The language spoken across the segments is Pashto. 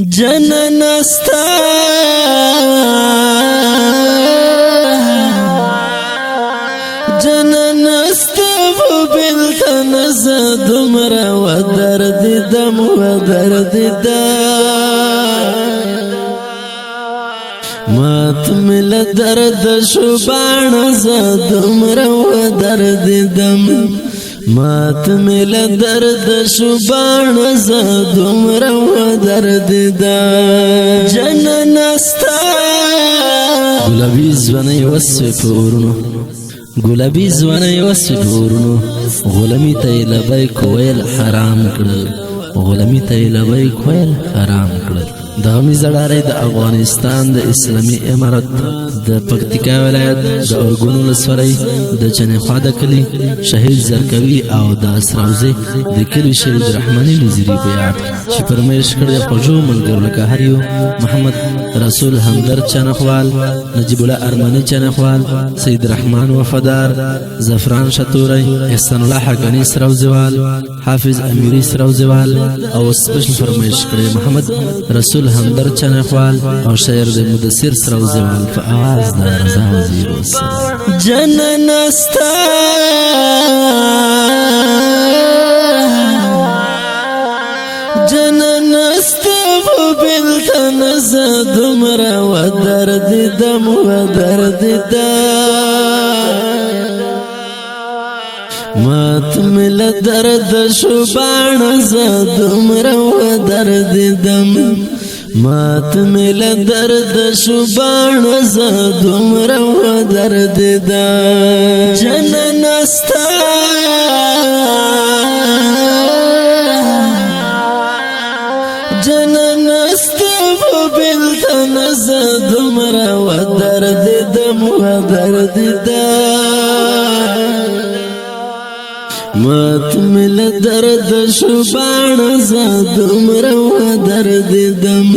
جننستا، جننستا بلتن زدمر و درد دم و درد دم. مات مل درد شبان زدمر و درد دم، مات مل درد شبان زدمر و درد دم. جننستا ګلابي ځواني وسوې په اورونو، ګلابي ځواني وسوې په اورونو، غلامي ته یې لبیک ویل حرام کړل، غلامي ته یې لبیک ویل حرام کړل. د غمیزه ډالۍ د افغانستان د اسلامي امارت د پکتیکا ولایت د ارګون ولسوالۍ د چنخوا د کلي شهید زرکوي او د اسراوزې د کلي شهید رحماني وزیري په یاد چې فرمایش کړی خوږو ملګرو لکه هر یو محمد رسول همدرد چنخوال، نجیب الله ارماني چنخوال، سید رحمان وفادار، زفران شتوری، احسان الله حقانی سراوزیوال، حافظ امیری سراوزیوال او سپیشل فرمایش کړی محمد رسول همدرد چنخوال او شاعر د مدثر سراوزیوال په اواز د رضا وزیر. والسلام. جننستا، جننستا بلتن زدمر و درد دم و درد دم. مات مل درد شبان زدمر و درد دم، مات مل درد شبان زدمر و درد دم. جننستا، جننستا بلتن زدمر و درد دم و درد دم. مات مل درد شبان زدمر و درد دم،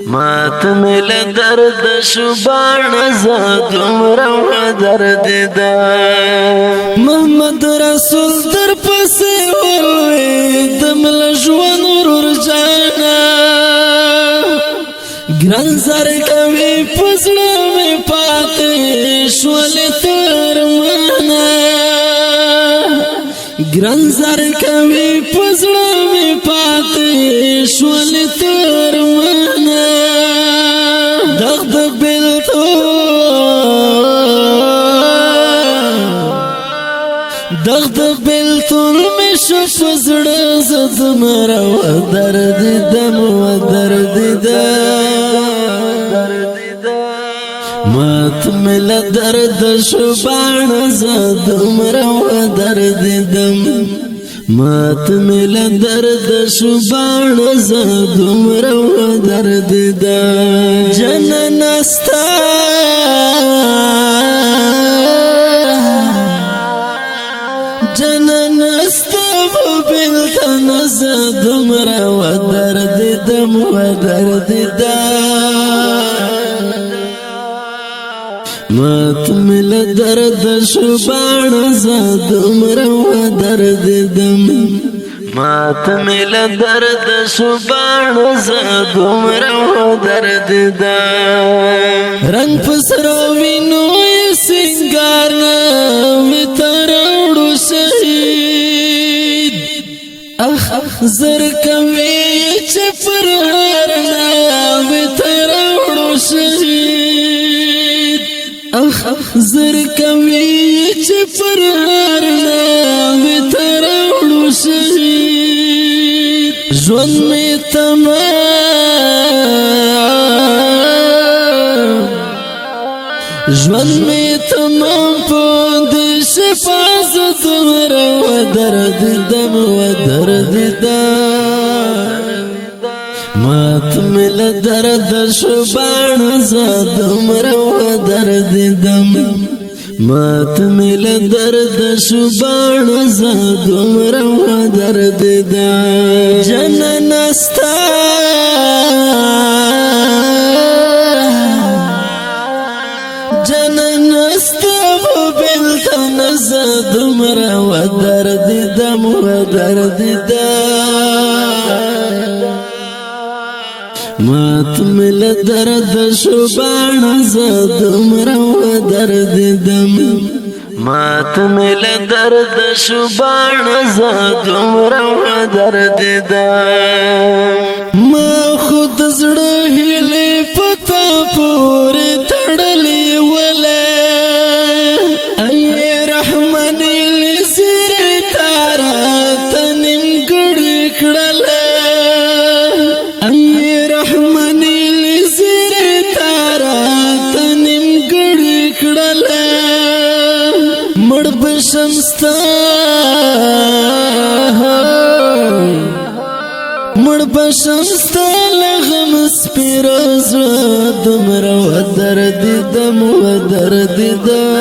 مات مل درد شبان زدمر و درد دم. محمد رسول در پسې ولوي دم ژوند ورور جانا، ګران زر کوي پزړه مې پاتې شول تر منا، ګران زر کوي پزړه مې پاتې شول تر منا. دغ د بلتو، دغ د بلتون مې شو زړه زدمر و درد دم و درد دم. مات مل درد شبان زدمر و درد دم، مات مل درد شبان زدمر و درد دم. جننستا، جننستا بلتن زدمر و درد دم و درد دم. مات مل درد شبان زدمر و درد دم، مات مل درد شبان زدمر و درد دم. رنگ پسرو وینو سنگار وی تروړو شهید، اخ زر کوي چې پر هر وی تروړو شهید، اخ زر کوي چې پر هر وی تروړو شهید. ژوند می تمام، ژوند می تمام په د شفاعت ور و درد دم و درد دم. مات مل درد شبان زدمر و درد دم، مات مل درد شبان زدمر و درد دم. جننستا، جننستا بلتن زدمر و درد دم و درد دم. مات مې له درد شو باڼه، زه دومره ودردېدم. مات مې له درد شو باڼه، زه دومره ودردېدم. ما خو د زړه هیلې پتا پورې تړلې ولې، ای رحمن لزر تارا تنم ګړ کړلې، ای رحمن لزر تارا تنم ګړ کړلې. مړ بشمستا، مړ بشمستا لغم سپیر زړه دمر ودرد دم ودرد دم.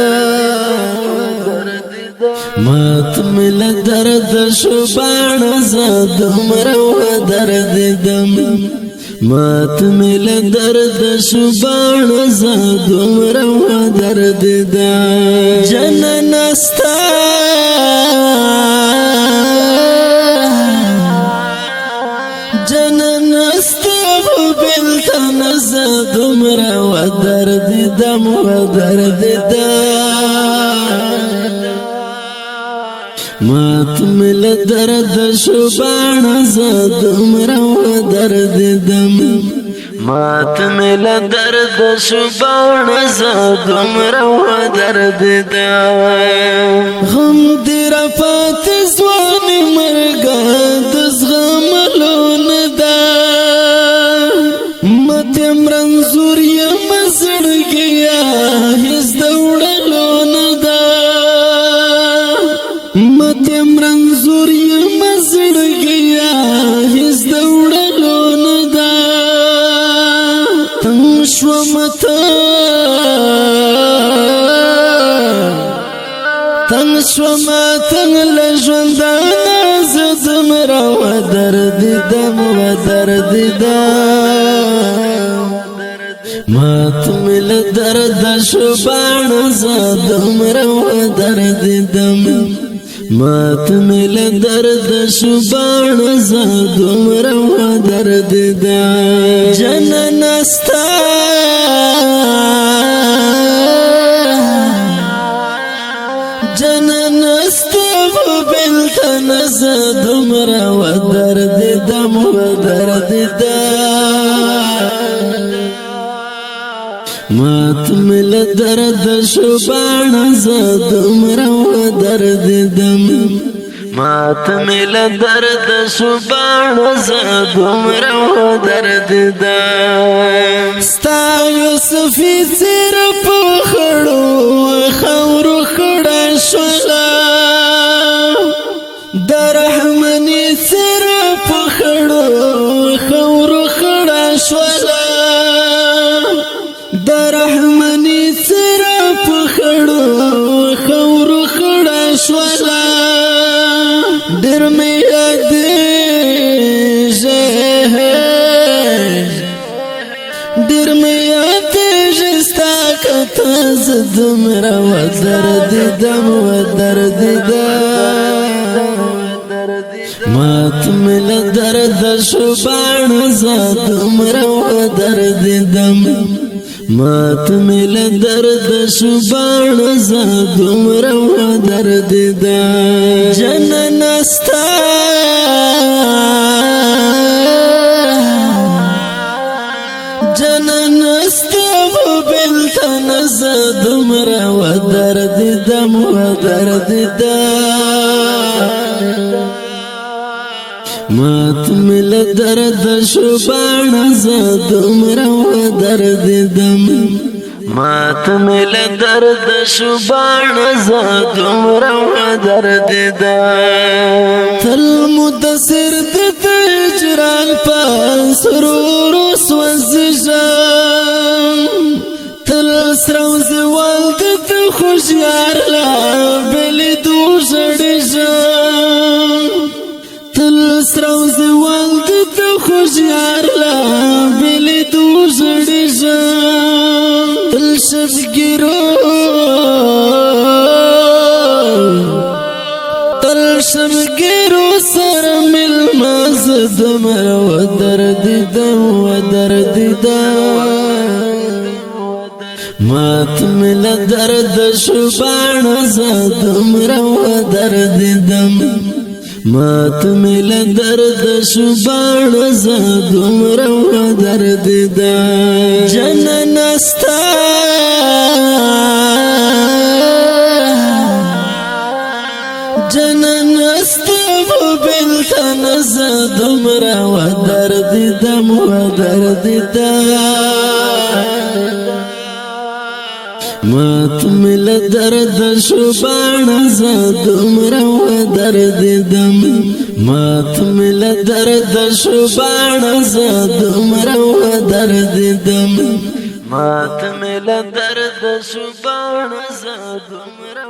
مات مې له درد شو باڼه، زه دومره ودردېدم. مات مې له درد شو باڼه، زه دومره ودردېدم. جنن ستا، جنن ستا بلتن، زه دومره ودردېدم ودردېدم. مات مې له درد شو باڼه، زه دومره ودردېدم. مات مې له درد شو باڼه، زه دومره ودردېدم. غم دې را پاتې ځوان مرګ د زغملو نه ده، مت مرنزور یم زړګیا هیڅ د وړلو نه ده، مت مرنزور یم زړګیا هیڅ د وړلو نه ده. تنگ شوم ته، تنگ شوم تنگ له ژوندانه، زه دومره ودردېدم ودردېدم. مات مې له درد شو باڼه، زه دومره ودردېدم. مات مې له درد شو باڼه، زه دومره ودردېدم. جنن ستا، جنن ستا بلتن، زه دومره ودردېدم ودردېدم. مات مې له درد شو باڼه، زه دومره ودردېدم. مات مې له درد شو باڼه، زه دومره ودردېدم. ستا یوسفي څېره په خړو خاورو خړه شوله، د رحمني څېره په خړو خاورو خړه شوله، د رحمني څېره په خړو خاورو خړه شوله. ډېر مې یادېږي، ډېر مې یادېږي ستا کته، زه دومره ودردېدم ودردېدم. مات مې له درد شو باڼه، زه دومره ودردېدم. مات مې له درد شو باڼه، زه دومره ودردېدم. جنن ستا، جنن ستا بلتن، زه دومره ودردېدم ودردېدم. مات مې له درد شو باڼه، زه دومره ودردېدم. مات مې له درد شو باڼه، زه دومره ودردېدم. تل مدثر د هجران په سرور سوزژم، تل سره زوال د خوشیار لا بلی دو ژړژم، تل سره زوال د خوشیار لا بلی دو ژړژم. تل شفګیرو، تل شفګیرو سره مل مزد مر ودرد دم ودرد. درد دا، مات مې له درد شو باڼه، زه دومره ودرد دم. مات مې له درد شو باڼه، زه دومره ودرد دم. جننستا، جننستا بلتن، زه دومره ودرد دم، ودرد دم. مات مې له درد شو باڼه، زه دومره ودرد دم. مات مې له درد شو باڼه، زه دومره ودرد دم. مات مې له درد شو باڼه، زه دومره